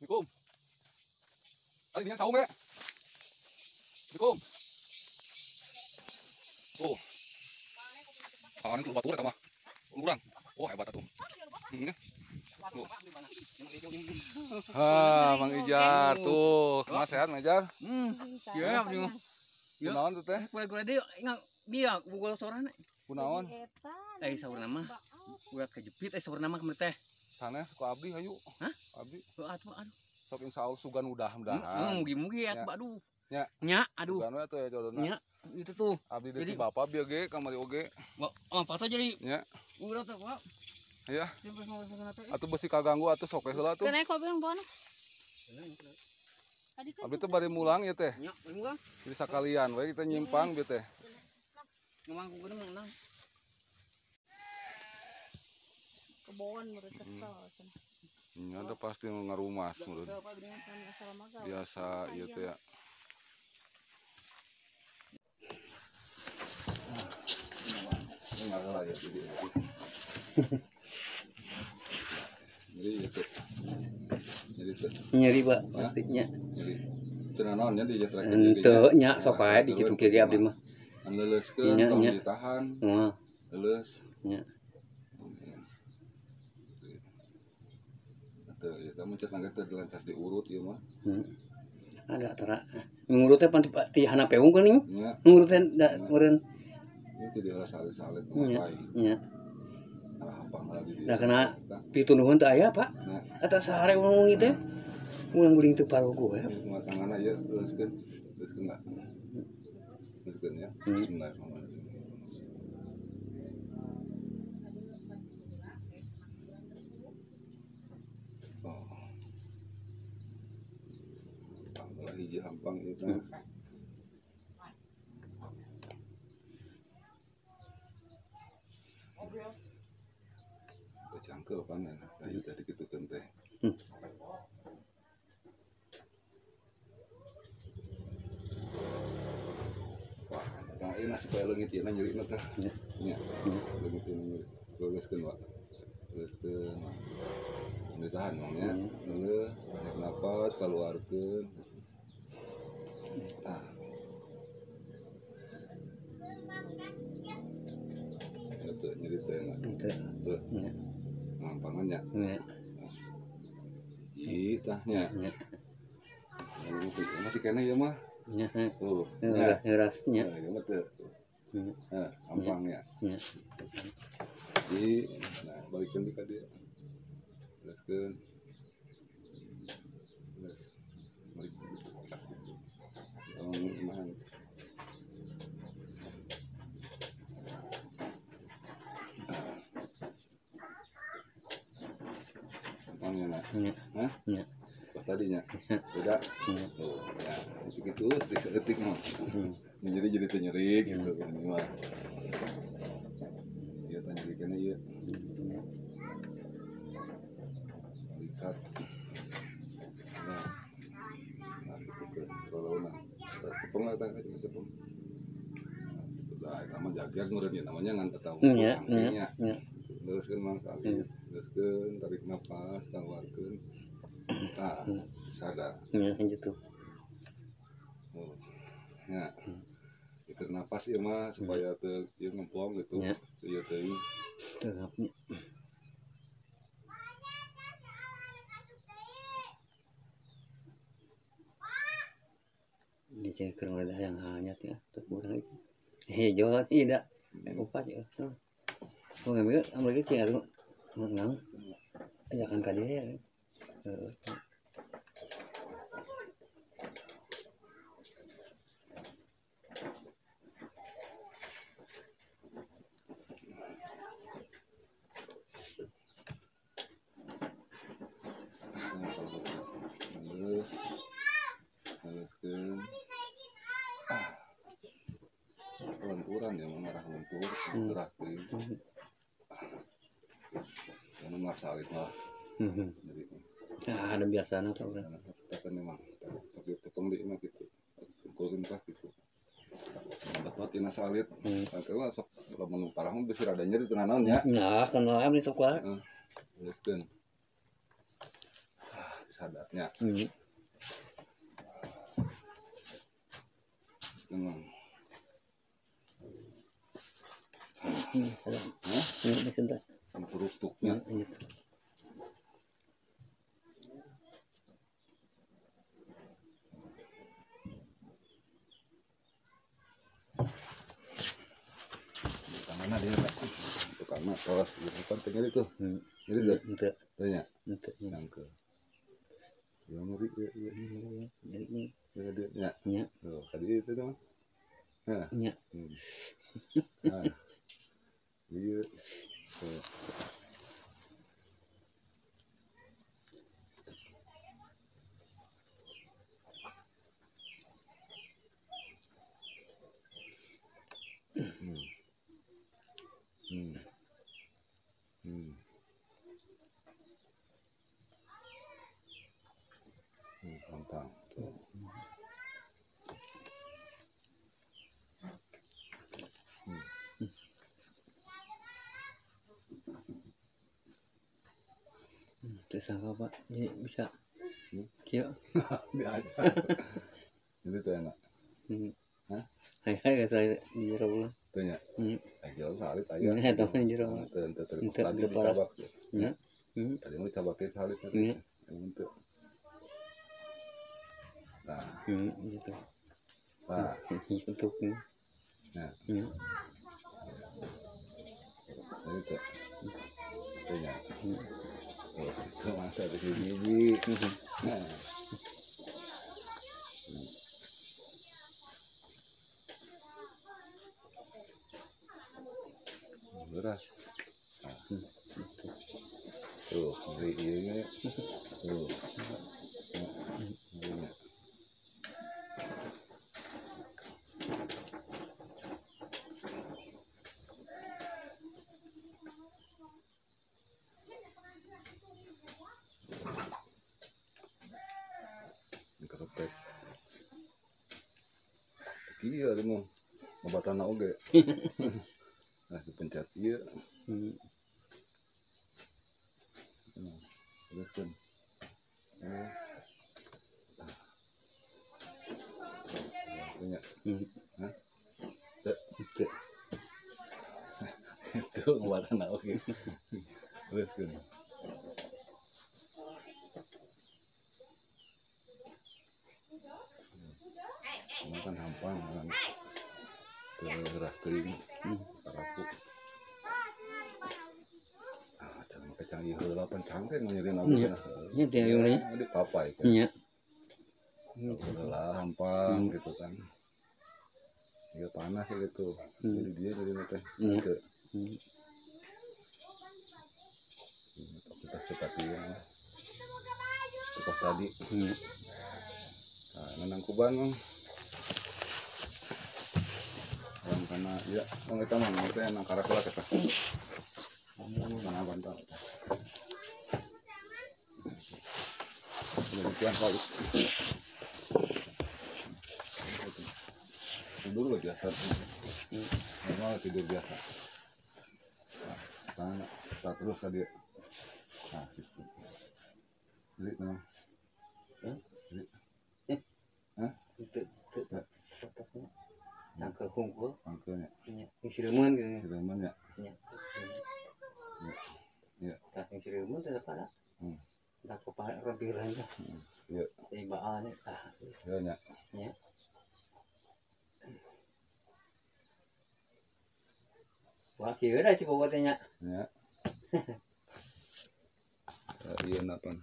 Assalamualaikum. Kali ini saung ya. Assalamualaikum. Oh. Awan keluar batur eta mah. Urang. Oh, hebat atuh. Tuh. Ah, Mang Ijar tuh. Kumaha sehat Mang Ijar? Ya, kunaon tuh teh? Kue-kue dia dia bugol sorana. Kunaon? Saurna mah. Urat kejepit saurna mah kemarin teh. Sanes ku abdi hayu. Hah? Abdi. Atuh aduh. Sok insyaallah sugan mudah-mudahan. Mugi-mugi atuh aduh. Nya. Nya aduh. Sugan we atuh ya jodona. Nya itu tuh. Abdi deui bapak bieu ge kamari oge. Oh, patah jadi. Nya. Urat teh, Pak. Ya. Atuh besi kaganggu atuh sok we heula atuh. Kenai kopi yang bona. Abdi teh bari mulang ya teh. Nya, bari mulang. Jadi sakalian we kita nyimpang bieu teh. Ngomong ku geuning menang. Kebon mereka kesel. Ini ada pasti ngarumas menurut. Biasa ieu teh ya. Ini ya jadi. Nyeri itu. Nyeri teh. Nyeri, Pak, pastinya. Nyeri. Teu naon nya dijetrek. Henteu nya sok wae dikitu kieu ge abdi mah. Leuleuskeun tong ditahan. Heeh. Leuleus. Nya. Teu ieu teh mencet nangge teh dilancas diurut ieu mah. Ada tara. Ngurut teh pan ti handap peung geuning. Ngurut teh da meureun. Ini tidak salit-salit ngapain. Nya. Nah, kena pitunuhun teh aya, Pak. Eta sahare wengi teh. Ulang guling teu paruguh ya. Kumaha tanganna ieu leuleuskeun. Leuleuskeun enggak? Leuleuskeun ya. Bismillahirrahmanirrahim. Oh. Panglah hiji hampang ieu teh. Cangkel panen, tadi tadi gitu kan teh. Wah, nah ini supaya leungit ieu nyeri na teh. Nya. Leungit ieu nyeri. Leuleuskeun, Pak. Leuleuskeun. Ditahan Mang nya. Leuleus, tarik napas, keluarkeun. Tah. Teu nyeri teh na. Teu. Nya. Ngampangan ya. Nya. Ih, tah nya. Masih kena ya mah. Nya. Tuh. Nya. Ngerasnya. Nah, ieu mah teu. Nah, hampang ya. Nya. Di, nah, balikeun di ka dieu. Teruskeun. Terus. Balik. Tong imahan. Nya. Hah? Nya. Pas tadinya. Beda. Tuh, ya. Itu gitu sedetik mah. Jadi jadi teu nyeri gitu ini mah. Ieu teh nyeri kana ieu. Likat. Nah. Nah, gitu ke rolona. Tepung lah teh tepung. Nah, itu mah jagjag meureun ieu namanya ngan teu tahu. Nya, nya. Teruskeun mang kali. Teruskeun tarik napas, keluarkeun. Tah, sadar. Nya gitu. Oh. Nya. Itu napas ieu mah supaya teu ieu ngempong gitu. Ieu teuing. Teu ngapnya. Dicekeun wadah yang hanyat ya, teu kurang itu. Hejol tidak. Opat ya. Oh, ngambil ambil gitu ya, tuh. Menang. Ajakan ka dia ya. Terus, teruskeun. Lenturan ya, marah lentur, gerak teuing. Anu mah salit mah. Jadi ah, ada biasana tau kan. Kita memang tapi tepung di mah gitu. Pukul tah gitu. Betot tina salit. Kalau sok lamun parah mah bisi rada nyeri teu naon nya. Nah, kenal abdi sok wae. Heeh. Teruskeun. Ah, sadar. Hadapnya. Tenang. Hah? Peruktuknya. Mana dia Pak? Tukang mah tos gitu kan teu nyeri tuh. Nyeri teu? Henteu. Teu nya? Henteu. Nangke. Ya nyeri ieu nyeri. Nyeri nya. Nya. Tuh, kadi itu tuh. Hah. Nya. Nah. Ieu. Tuh. Mantap. Tersangka Pak, ini bisa. Kieu. Ini tuh enak. Hah? Hai hai saya di jero ulah. Teu nya. Jero salit aya. Ini eta mah jero. Teu tadi dicabak. Nya. Tadi mah dicabak salit. Nya. Henteu. Nah, gitu. Nah, untuk nah. Jadi tuh. Teu nya. Oh, itu masa di gigi. Nah. Beras. Nah. Tuh, ngeri ieu nya. Tuh. Ngeri nya. Keretek. Kieu ari mah obatana oge. Nah, dipencet ieu. Nah, teruskeun. Nah. Punya. Hah? Teu. Teu. Itu obatana oge. Teruskeun. Makan hampang kan. Keras teuing. Tarapu. Ah, jangan make canggih heula pan cangkeng nyeri na. Nya teh ieu nya. Di papai kan. Nya. Heula hampang gitu kan. Dia panas ya gitu. Jadi dia jadi teh. Gitu. Kita cepat ieu. Cepat tadi. Nah, nangkuban mah. Karena ya, orang kita mah nanti nang karakol kita. Mana bantal. Demikian kali. Tidur lo biasa. Normal tidur biasa. Nah, tangan terus tadi. Nah, gitu. Jadi, tenang. Jadi. Hah? Itu. Tangkel hungkul. Tangkelnya. Iya. Yang sireman gitu. Sireman ya. Iya. Iya. Tah yang sireman teh pada. Tah kepala rempilan teh. Iya. Jadi baal tah. Iya nya. Iya. Wah, kieu da Cipogo teh nya. Nya. Iya napan.